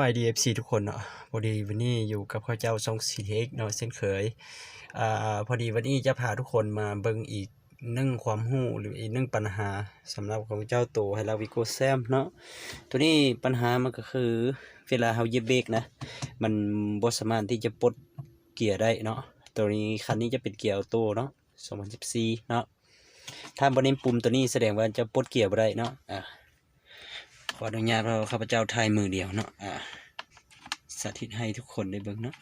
ສະບາຍດີ ເອັຟຊີ ທຸກຄົນເນາະ. ພໍດີວັນນີ້ຢູ່ກັບຂ້າພະເຈົ້າຊ່ອງ ຊີທີເອັກ ເນາະ ເຊັ່ນເຄີຍ. ອາ ພໍດີວັນນີ້ຈະພາທຸກຄົນມາເບິ່ງອີກໜຶ່ງຄວາມຮູ້ ຫຼື ອີກໜຶ່ງປັນຫາສຳລັບຂອງເຈົ້າໂຕ Hilux Vigo Sam ເນາະ. ໂຕນີ້ປັນຫາມັນກໍຄື ເວລາເຮົາຢຽບເບຣກນະ ມັນບໍ່ສາມາດທີ່ຈະປົດເກຍໄດ້ເນາະ. ໂຕນີ້ ຄັນນີ້ຈະເປັນເກຍອອໂຕ້ເນາະ ສອງພັນສິບສີ່ເນາະ. ຖ້າບໍ່ເນັ້ນປຸ່ມໂຕນີ້ ສະແດງວ່າຈະປົດເກຍບໍ່ໄດ້ເນາະ. ອາ ຂໍອະນຸຍາດເພາະຂ້າພະເຈົ້າຖ່າຍມືດຽວເນາະ. ອາ ສາທິດໃຫ້ທຸກຄົນໄດ້ເບິ່ງເນາະ.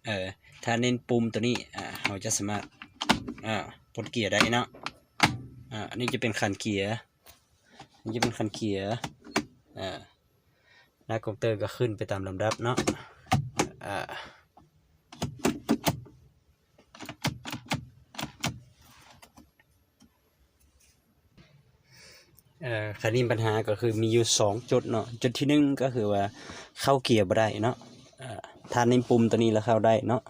ເອີ ຖ້າເນັ້ນປຸ່ມໂຕນີ້ ອາ ເຮົາຈະສາມາດ ອາ ປົດເກຍໄດ້ເນາະ. ອາ ອັນນີ້ຈະເປັນຄັນເກຍ ນີ້ຈະເປັນຄັນເກຍ. ອາ ໜ້າກອງເຕີກໍຂຶ້ນໄປຕາມລຳດັບເນາະ. ອາ ເອີ ຄັນນີ້ບັນຫາກໍຄືມີຢູ່ສອງຈຸດເນາະ. ຈຸດທີໜຶ່ງກໍຄືວ່າເຂົ້າເກຍບໍ່ໄດ້ເນາະ. ເອີ ຖ້າເນັ້ນປຸ່ມໂຕນີ້ລະເຂົ້າໄດ້ເນາະ,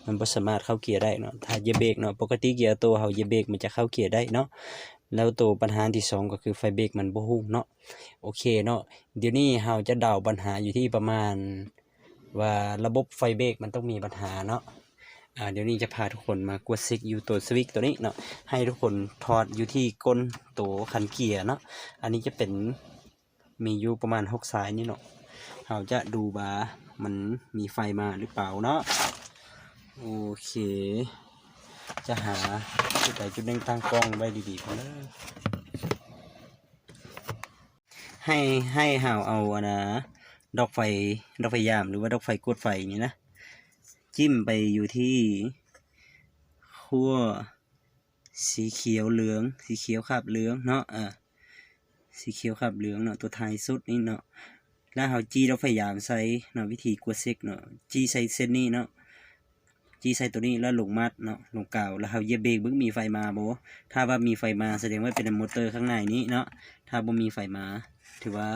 ມັນບໍ່ສາມາດເຂົ້າເກຍໄດ້ເນາະ ຖ້າຢຽບເບຣກເນາະ. ປົກກະຕິເກຍໂຕເຮົາຢຽບເບຣກມັນຈະເຂົ້າເກຍໄດ້ເນາະ. ແລ້ວໂຕບັນຫາທີສອງກໍຄືໄຟເບຣກມັນບໍ່ຮຸ່ງເນາະ. ໂອເຄເນາະ, ດຽວນີ້ເຮົາຈະເດົາບັນຫາຢູ່ທີ່ປະມານ ວ່າລະບົບໄຟເບຣກມັນຕ້ອງມີບັນຫາເນາະ. ອາ ດຽວນີ້ຈະພາທຸກຄົນມາກວດເຊັກຢູ່ໂຕສະວິດໂຕນີ້ເນາະ, ໃຫ້ທຸກຄົນຖອດຢູ່ທີ່ກົ້ນໂຕຄັນເກຍເນາະ. ອັນນີ້ຈະເປັນ ມີຢູ່ປະມານຫົກສາຍນີ້ເນາະ. ເຮົາຈະດູວ່າມັນມີໄຟມາຫຼືເປົ່າເນາະ. ໂອເຄ ຈະຫາຈຸດໃດຈຸດໜຶ່ງຕັ້ງກ້ອງໄວ້ດີໆກ່ອນເດີ. ໃຫ້ ໃຫ້ເຮົາເອົາອັນນາ ດອກໄຟ ດອກໄຟຢາມ ຫຼືວ່າດອກໄຟກວດໄຟນີ້ນະ ຈິ້ມໄປຢູ່ທີ່ຂົ້ວສີຂຽວເຫຼືອງ ສີຂຽວຄາບເຫຼືອງເນາະ. ເອີ ສີຂຽວຄາບເຫຼືອງເນາະ ຕົວທ້າຍສຸດນີ້ເນາະ. ແລ້ວເຮົາຈີ້ດອກໄຟຢາມໃສ່ເນາະ ວິທີກວດເຊັກເນາະ ຈີ້ໃສ່ເສັ້ນນີ້ເນາະ. ຈີ້ໃສ່ໂຕນີ້ແລ້ວລົງມາດເນາະ ລົງກາວ ແລ້ວເຮົາຢຽບເບຣກເບິ່ງມີໄຟມາບໍ່. ຖ້າວ່າມີໄຟມາ ສະແດງວ່າເປັນມອເຕີຂ້າງໃນນີ້ເນາະ. ຖ້າບໍ່ມີໄຟມາ ຖືວ່າ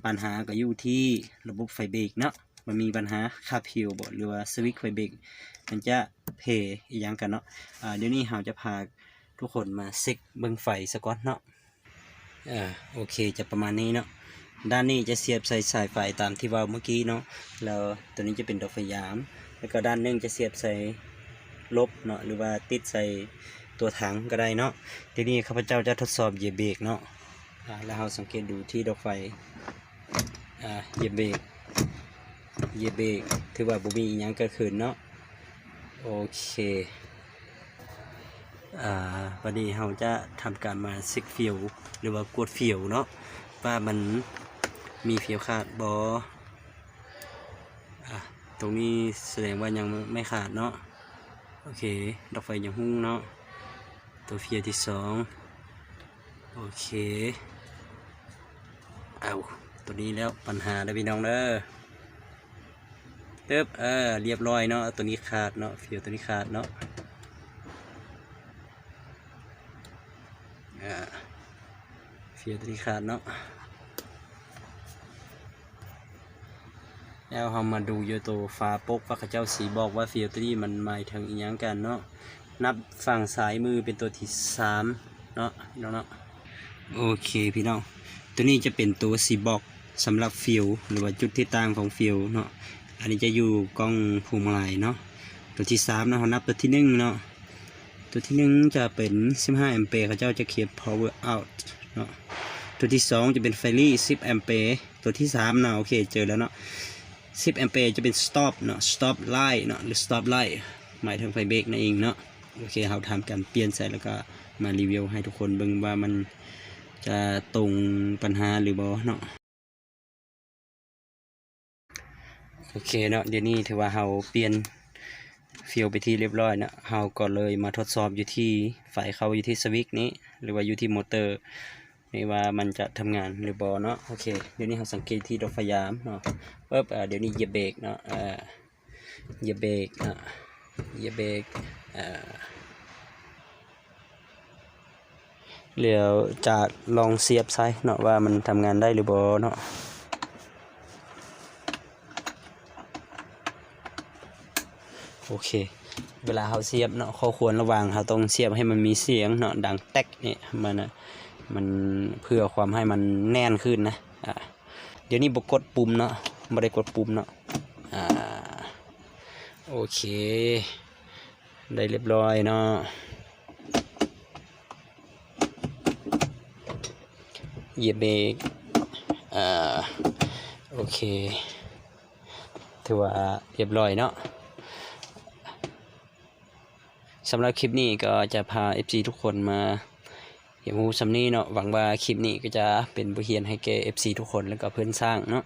ບັນຫາກໍຢູ່ທີ່ລະບົບໄຟເບຣກເນາະ, ມັນມີບັນຫາຄາບພິວບໍ ຫຼືວ່າສະວິດໄຟເບຣກ ມັນຈະເພອີ່ຫຍັງກັນເນາະ. ອາ ດຽວນີ້ເຮົາຈະພາທຸກຄົນມາເຊັກເບິ່ງໄຟສາກ່ອນເນາະ. ອາ ໂອເຄ ຈະປະມານນີ້ເນາະ. ດ້ານນີ້ຈະສຽບໃສ່ສາຍໄຟຕາມທີ່ເວົ້າເມື່ອກີ້ເນາະ, ແລ້ວໂຕນີ້ຈະເປັນດອກໄຟຢາມ ແລ້ວກໍດ້ານໜຶ່ງຈະສຽບໃສ່ລົບເນາະ ຫຼືວ່າຕິດໃສ່ຕົວຖັງກໍໄດ້ເນາະ. ທີນີ້ຂ້າພະເຈົ້າຈະທົດສອບຢຽບເບຣກເນາະ. ອາ ແລ້ວເຮົາສັງເກດດູທີ່ດອກໄຟ ອາ ຢຽບເບຣກ ຢຽບເບຣກ ຖືວ່າບໍ່ມີອີ່ຫຍັງເກີດຂຶ້ນເນາະ. ໂອເຄ ອາ ບັດນີ້ເຮົາຈະທຳການມາເຊັກຟຽວ ຫຼືວ່າກວດຟຽວເນາະ ວ່າມັນມີຟຽວຂາດບໍ່. ອາ ຕົງນີ້ສະແດງວ່າຍັງໄມ່ຂາດເນາະ. ໂອເຄ ດອກໄຟຍັງຮຸ່ງເນາະ. ຕົວຟຽວທີສອງ ໂອເຄ ເອົາ ຕົວນີ້ແລ້ວ ບັນຫາເດີພີ່ນ້ອງເດີ. ຕຶບ ເອີ ລຽບຮ້ອຍເນາະ, ຕົວນີ້ຂາດເນາະ, ຟຽວຕົວນີ້ຂາດເນາະ. ອາ ຟຽວຕົວນີ້ຂາດເນາະ. ແລ້ວເຮົາມາດູຢູ່ໂຕຝາປົກວ່າເຂົາເຈົ້າຊິບອກວ່າຟຽວຕົວນີ້ມັນໝາຍເຖິງອີ່ຫຍັງກັນເນາະ. ນັບຝັ່ງຊ້າຍມືເປັນຕົວທີສາມເນາະ ພີ່ນ້ອງເນາະ. ໂອເຄພີ່ນ້ອງ, ຕົວນີ້ຈະເປັນຕົວຊິບອກສຳລັບຟຽວ ຫຼືວ່າຈຸດຕິດຕັ້ງຂອງຟຽວເນາະ. ອັນນີ້ຈະຢູ່ກ້ອງພວງມາໄລເນາະ. ຕົວທີສາມເນາະ, ເຮົານັບຕົວທີໜຶ່ງເນາະ. ຕົວທີໜຶ່ງຈະເປັນສິບຫ້າແອມເປ, ເຂົາເຈົ້າຈະຂຽນ power out ເນາະ. ຕົວທີສອງຈະເປັນໄຟລີ້ ສິບແອມເປ. ຕົວທີສາມເນາະ, ໂອເຄ ເຈີແລ້ວເນາະ, ສິບແອມເປຈະເປັນ stop ເນາະ, stop light ເນາະ ຫຼື stop light ໝາຍເຖິງໄຟເບຣກນັ້ນເອງເນາະ. ໂອເຄ ເຮົາທຳການປ່ຽນໃສ່ ແລ້ວກໍມາຣີວິວໃຫ້ທຸກຄົນເບິ່ງວ່າມັນຈະຕົງບັນຫາຫຼືບໍ່ເນາະ. ໂອເຄເນາະ, ດຽວນີ້ຖືວ່າເຮົາປ່ຽນຟຽວໄປທີ່ລຽບຮ້ອຍເນາະ. ເຮົາກໍເລີຍມາທົດສອບຢູ່ທີ່ໄຟເຂົ້າຢູ່ທີ່ສະວິດນີ້ ຫຼືວ່າຢູ່ທີ່ມໍເຕີນີ້ວ່າມັນຈະທຳງານຫຼືບໍ່ເນາະ. ໂອເຄ ດຽວນີ້ເຮົາສັງເກດທີ່ດອກໄຟຢາມເນາະ. ປຶບ ອາ ດຽວນີ້ຢຽບເບຣກເນາະ, ອາ ຢຽບເບຣກເນາະ, ຢຽບເບຣກ ອາ ແລ້ວຈະລອງສຽບໃສ່ເນາະ ວ່າມັນທຳງານໄດ້ຫຼືບໍ່ເນາະ. ໂອເຄ ເວລາເຮົາສຽບເນາະ ຂໍ້ຄວນລະຫວ່າງເຮົາຕ້ອງສຽບໃຫ້ມັນມີສຽງເນາະ ດັງແຕັກນີ້ ມັນນະ ມັນ ເພື່ອຄວາມໃຫ້ມັນແໜ້ນຂຶ້ນນະ. ອາ ດຽວນີ້ບໍ່ກົດປຸ່ມເນາະ, ບໍ່ໄດ້ກົດປຸ່ມເນາະ. ອາ ໂອເຄ ໄດ້ຮຽບຮ້ອຍເນາະ. ຢຽບເບຣກ ອາ ໂອເຄ ຖືວ່າຮຽບຮ້ອຍເນາະ. ສຳລັບຄລິບນີ້ກໍຈະພາເອັຟຊີທຸກຄົນມາຮຽນຮູ້ສ່ຳນີ້ເນາະ. ຫວັງວ່າຄລິບນີ້ກໍຈະເປັນບົດຮຽນໃຫ້ແກ່ເອັຟຊີທຸກຄົນ ແລະກໍເພື່ອນຊ່າງເນາະ.